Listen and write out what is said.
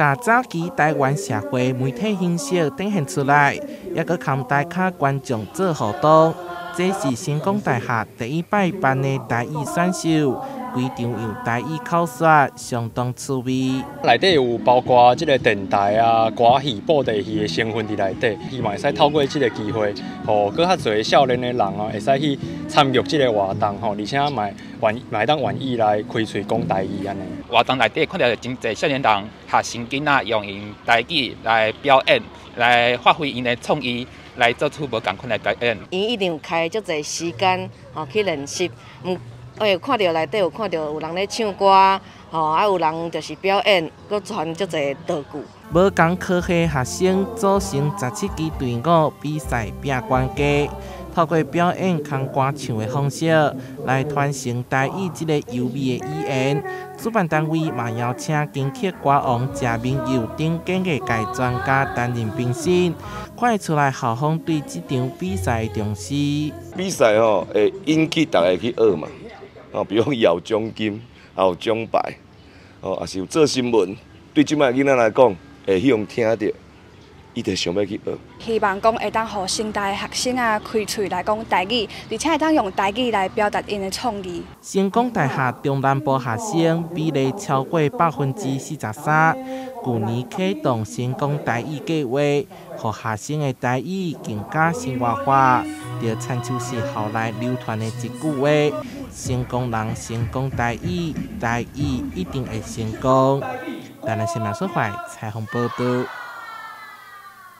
共早期台灣社會媒體形式展現出來，猶閣崁台跤觀眾做互動。這是成功大學第一擺辦的台語選秀，規場用台語口說，相當趣味。內底有包括這个電台啊、歌戲、布袋戲的成分佇內底，希望會使透過這个機會，予閣較濟少年的人哦，會使去參與這个活動吼，而且嘛願嘛會當願意來開喙講台語按呢。活動內底看著真濟少年人、學生囡仔用𪜶台語來表演，來發揮𪜶的創意，來做出無仝款的表演。𪜶一定有開足濟時間吼去練習，欸，看著內底有看著有人咧唱歌，吼啊有人就是表演，閣傳足濟道具。無仝科系學生組成17支隊伍比賽拚懸架，透過表演空歌唱的方式來傳承台語這个優美的語言。主辦單位嘛邀請金曲歌王謝明佑等演藝界專家擔任評審，看會出來校方對這場比賽的重視。比賽吼會引起大家去學嘛，哦，比如講有獎金，也有獎牌，哦，抑是有做新聞，對這擺囡仔來講，會去予聽著，伊就想欲去學。希望講會當予成大的學生啊開喙來講台語，而且會當用台語來表達𪜶的創意。成功大學中南部學生比例超過43%，舊年啟動成功台語計劃，予學生的台語更加生活化，就親像是校內流傳的一句話：成功人成功台語，台語一定會成功。台南新聞所採訪報導。